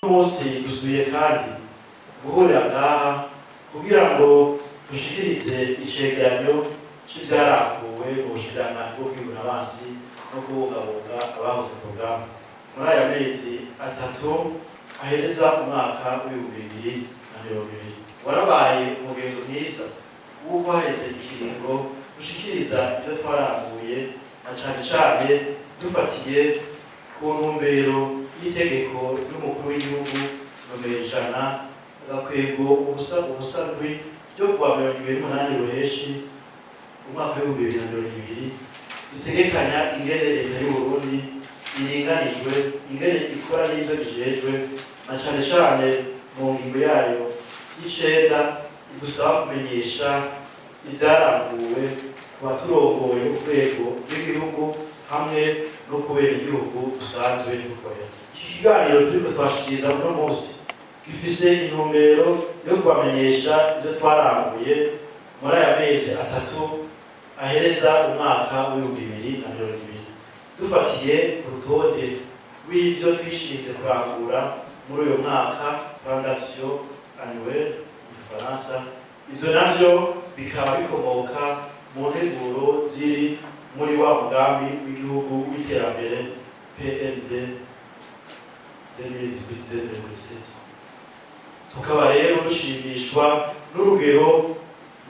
Munsi dusubiye kandi guhurira ngaha kugira ngo dushikirize icegeranyo c'ivyaranguwe mu bushikiranganji bwo kwivuna abansi no kubungabunga abahoze ku rugamba muri aya mezi 3 ahereza umwaka w'2020. Warabaye umugenzo mwiza w'uko haheze ikiringo dushikiriza ivyo twaranguye, na cane cane dufatiye ku ntumbero y'itegeko ry'umukuru w'igihugu nomero 100-007 ryo kuwa 28 Ruheshi umwaka w'2020, ritegekanya ingene leta y'Uburundi iringanijwe, ingene ikora n'ivyo ijejwe, na cane cane mu ngingo yayo y'9 idusaba kumenyesha ivyaranguwe ku baturongoye, urwego rw'igihugu hamwe no kubera igihugu dusanzwe dukorera. Iki kiganiro turiko twashikiriza uno munsi gifise intumbero yo kubamenyesha ivyo twaranguye muri aya mezi 3 ahereza umwaka w'2020, dufatiye ku rutonde rw'ivyo twishinze kurangura muri uyu mwaka, plan d'action annuel mu Gifaransa. Ivyo navyo bikaba bikomoka mu nteguro ziri muri wa mugambi w'igihugu w'iterambere PND 2018. Tukaba rero dushimishwa n'urugero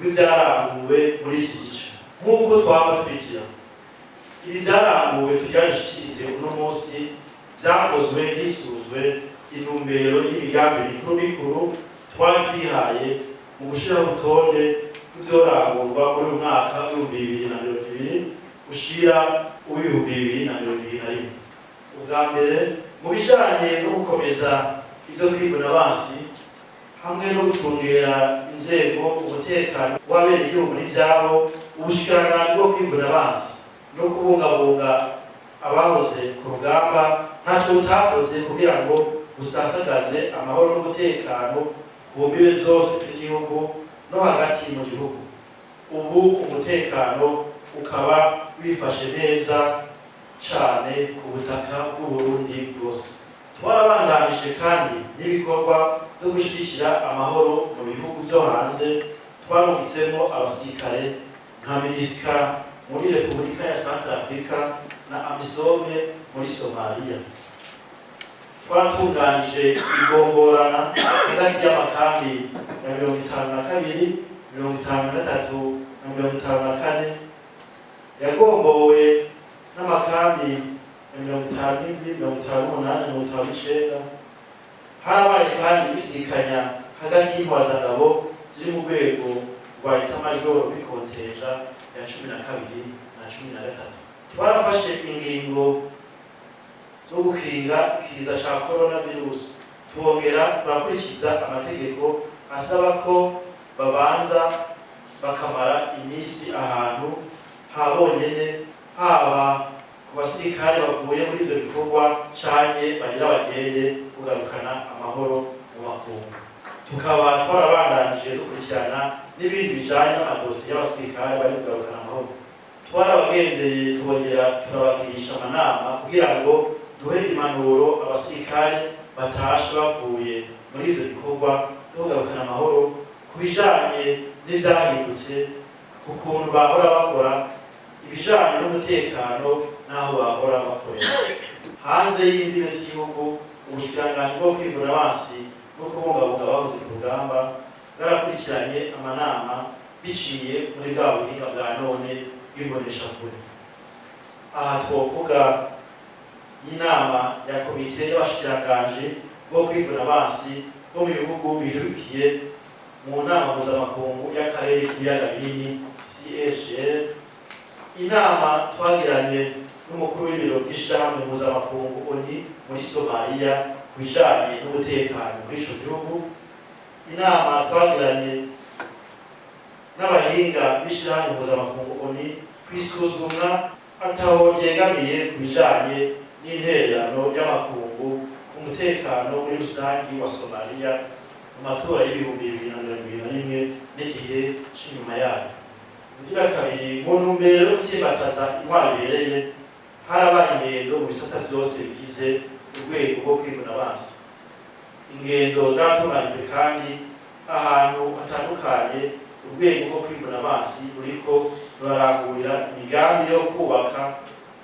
rw'ivyaranguwe muri iki gice. Nk'uko twaba twigira, ibi vyaranguwe turyashikirize uno munsi vyakozwe hisunzwe intumbero y'imigambi mikuru mikuru twari twihaye mu gushiraho urutonde rw'ivyorangurwa muri uyu mwaka w'2020 ushira uw'ibihumbi 2021. Ubwa mbere, mu bijanye no gukomeza ivyo kwivuna abansi hamwe no gucungera inzego, umutekano w'abenegihugu n'ivyabo, ubushikiranganji bwo kwivuna abansi no kubungabunga abahoze ku rugamba ntaco butakoze kugira ngo busasagaze amahoro n'umutekano ku mbibe zose z'igihugu no hagati mu gihugu. Ubu umutekano ukaba wifashe neza cane ku butaka bw'Uburundi bwose. Twarabandanije kandi n'ibikorwa vyo gushigikira amahoro mu bihugu vyo hanze. Twarungitsemo abasirikare nka MINUSCA muri Repubulika ya Centrafrica na AMISOM muri Somalia. Twaratunganije igomborana hagati y'amakambi ya 52, 53 na 54 yagombowe n'amakambi ya 57, 58, 59. Harabaye kandi ibisikanya hagati y'intwazangabo ziri mu rwego rwa état-major w'icontingent ya 12 na 13. Twarafashe ingingo zo gukinga ikiza ca coronavirus, twongera turakurikiza amategeko asaba ko babanza bakamara iminsi ahantu ha bonyene, haba ku basirikare bavuye muri ivyo bikorwa canke bagira bagende kugarukana amahoro mu makungu. Tukaba twarabandanije dukurikirana n'ibindi bijanye n'amadosiye y'abasirikare bari kugarukana amahoro. Twarabagendeye, twongera turabagirisha amanama kugira ngo duhe impanuro abasirikare batashe bavuye muri ivyo bikorwa vyo kugarukana amahoro ku bijanye n'ivyahindutse ku kuntu bahora bakora ibijanye n'umutekano n'aho bahora bakorera hanze y'imbibe z'igihugu. Ubushikiranganji bwo kwivuna abansi no kubungabunga abahoze ku rugamba bwarakurikiranye amanama biciye muri bwa buhinga bwa none bw'imboneshakure. Aha twovuga inama ya komite y'abashikiranganji bo kwivuna abansi bo mu bihugu biherukiye mu nama mpuzamakungu y'akarere k'ibiyaga binini CIRGL, inama twagiranye n'umukuru w'ibiro by'ishirahamwe mpuzamakungu ONU muri Somaliya ku bijanye n'umutekano muri ico gihugu, inama twagiranye n'abahinga b'ishirahamwe mpuzamakungu ONU kwisuzumwa ataho ryegamiye ku bijanye n'intererano y'amakungu ku mutekano muri rusangi wa Somaliya mu matora y'2021 n'igihe c'inyuma yayo. Kugira kabiri, mu ntumbero yo gutsimbataza intwaro ibereye, harabaye ingendo mu bisata vyose bigize urwego rwo kwivuna abansi. Ingendo zatunganijwe kandi ahantu hatandukanye. Urwego rwo kwivuna amazi ruriko rurarangurira imigambi yo kubaka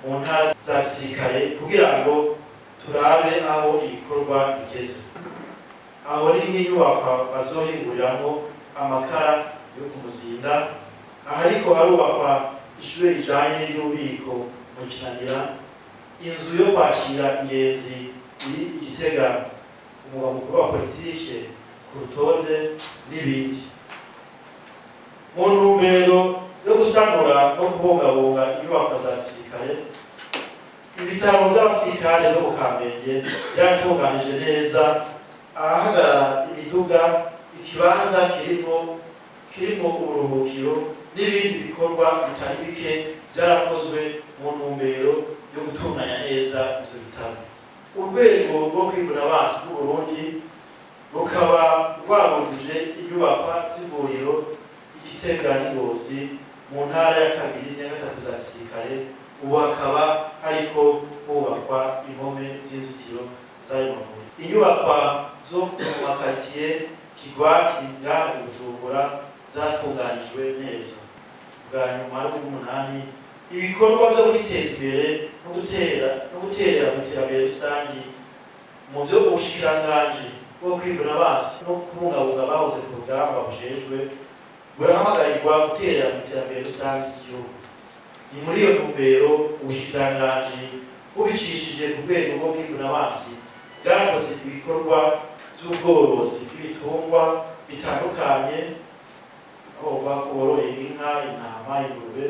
mu ntara za gisirikare kugira ngo turabe aho ibikorwa bigeze. Aho ni nk'inyubakwa bazohinguriramwo amakara yo kumuzinda, ahariko harubakwa ishure rijanye n'iry'ububiko mu Kinanira, inzu yo kwakira ingenzi iri i Gitega, umugwa mukuru wa politike ku rutonde, n'ibindi. Mu ntumbero yo gusanura no kubungabunga inyubakwa za gisirikare, ibitaro vy'abasirikare vyo mu Kamenge vyatunganije neza ahahagarara imiduga, ikibanza kirimwo uburuhukiro n'ibindi bikorwa bitari bike vyarakozwe mu ntumbero yo gutunganya neza ivyo bitaro. Urwego rwo kwivuna abansi bw'Uburundi rukaba rwarujuje inyubakwa z'ivuriro i Gitega n'Ingozi mu ntara ya kabiri n'iya gatatu za gisirikare. Ubu hakaba hariko hubakwa impome z'inzitiro z'ayo mavuriro. Inyubakwa zo mu makaritiye Kigwati ngaha i Bujumbura zaratunganijwe neza. Bwa nyuma y'umunani, ibikorwa vyo kwiteza imbere no guterera mu iterambere rusangi. Mu vyo ubushikiranganji bwo kwivuna abansi no kubungabunga abahoze ku rugamba bujejwe, burahamagarirwa guterera mu iterambere rusangi ry'igihugu. Ni muri iyo ntumbero ubushikiranganji bubicishije ku rwego rwo kwivuna abansi bwakoze ibikorwa vy'ubworozi bw'ibitungwa bitandukanye, aho bavuga ko boroye inka, intama, ingurube,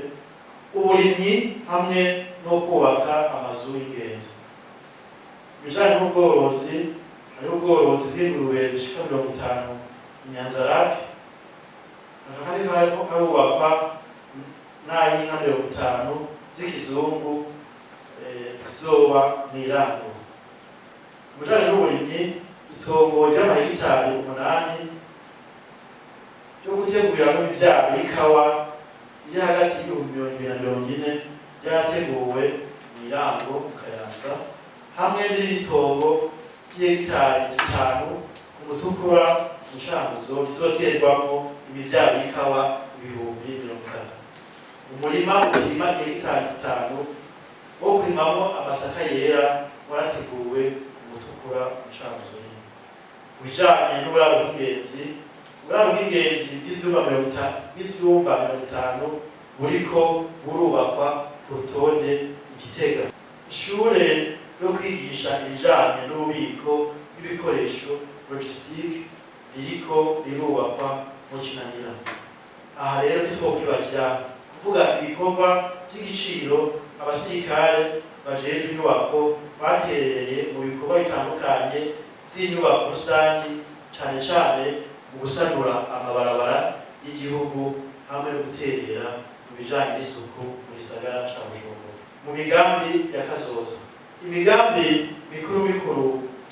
uburimyi hamwe no kubaka amazu y'ingenzi. Ibijanye n'ubworozi, hariho ubworozi bw'ingurube zishika 50 i Nyanzarake, hariko harubakwa n'ay'inka 50 z'ikizungu zizoba mw'irango. Mu bijanye n'uburimyi, itongo ry'amahegitari 8 ryo guteguriramwo imivyaro y'ikawa iri hagati y'20,000 na 40,000 ryarateguwe mw'irango mu Kayanza, hamwe n'irindi tongo ry'ihegitari 5 ku Mutukura mu Cankuzo rizoterwamwo imivyaro y'ikawa 30,000. Umurima urima ihegitari 5 wo kurimamwo amasaka yera warateguwe ku Mutukura mu Cankuzo nyene. Ku bijanye n'uburaro bw'ingenzi, uburaro bw'ingenzi bw'ivyumba 50 buriko burubakwa ku rutonde i Gitega. Ishure ryo kwigisha ibijanye n'ububiko bw'ibikoresho, logistique, ririko rirubakwa mu Kinanira. Aha rero ntitwokwibagira kuvuga ibikorwa vy'igiciro abasirikare bajejwe inyubako baterereye mu bikorwa bitandukanye vy'inyubako rusangi, cane cane mu gusanura amabarabara y'igihugu hamwe no guterera mu bijanye n'isuku mu gisagara ca Bujumbura. Mu migambi ya kazoza, imigambi mikuru mikuru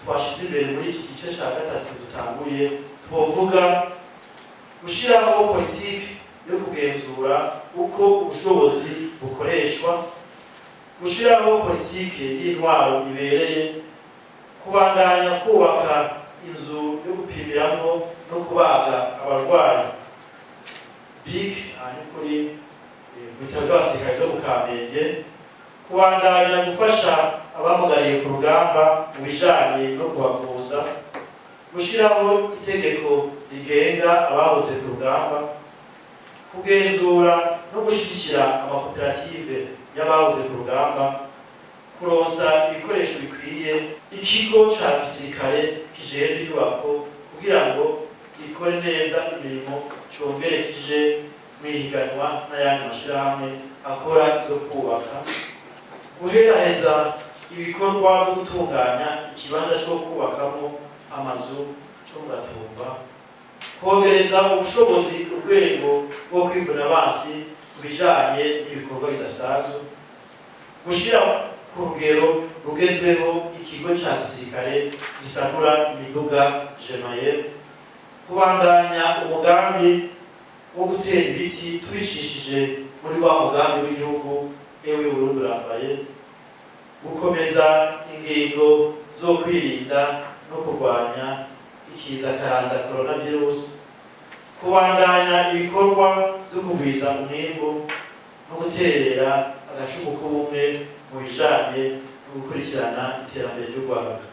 twashize imbere muri iki gice ca gatatu dutanguye, twovuga gushiraho politiki yo kugenzura uko ubushobozi bukoreshwa, gushiraho politiki y'intwaro ibereye, kubandanya kubaka inzu yo gupimiramwo no kubaga abarwayi big aha kuri ku bitaro by'abasirikare byo mu Kamenge, kubandanya gufasha abamugariye ku rugamba mu bijanye no kubavuza, gushiraho itegeko rigenga abahoze ku rugamba, kugenzura no gushigikira amakoperative y'abahoze ku rugamba, kuronsa ibikoresho bikwiye ikigo ca gisirikare kijejwe inyubako kugira ngo gikore neza imirimo, congere kije mwihiganwa n'ayandi mashirahamwe akora ivyo kubaka, guheraheza ibikorwa vyo gutunganya ikibanza co kubakamwo amazu co mu Gatumba, kongereza ubushobozi urwego rwo kwivuna abansi ku bijanye n'ibikorwa bidasanzwe, gushira ku rugero rugezweho ikigo ca gisirikare gisanura imiduga Gemayel, kubandanya umugambi wo gutera ibiti tubicishije muri wa mugambi w'igihugu Ewe Burundi Urambaye, gukomeza ingingo zo kwirinda no kurwanya ikiza karanda coronavirus, kubandanya ibikorwa vyo kugwiza umwimbu no guterera agacumu k'ubumwe mu bijanye no gukurikirana iterambere ry'urwaruka.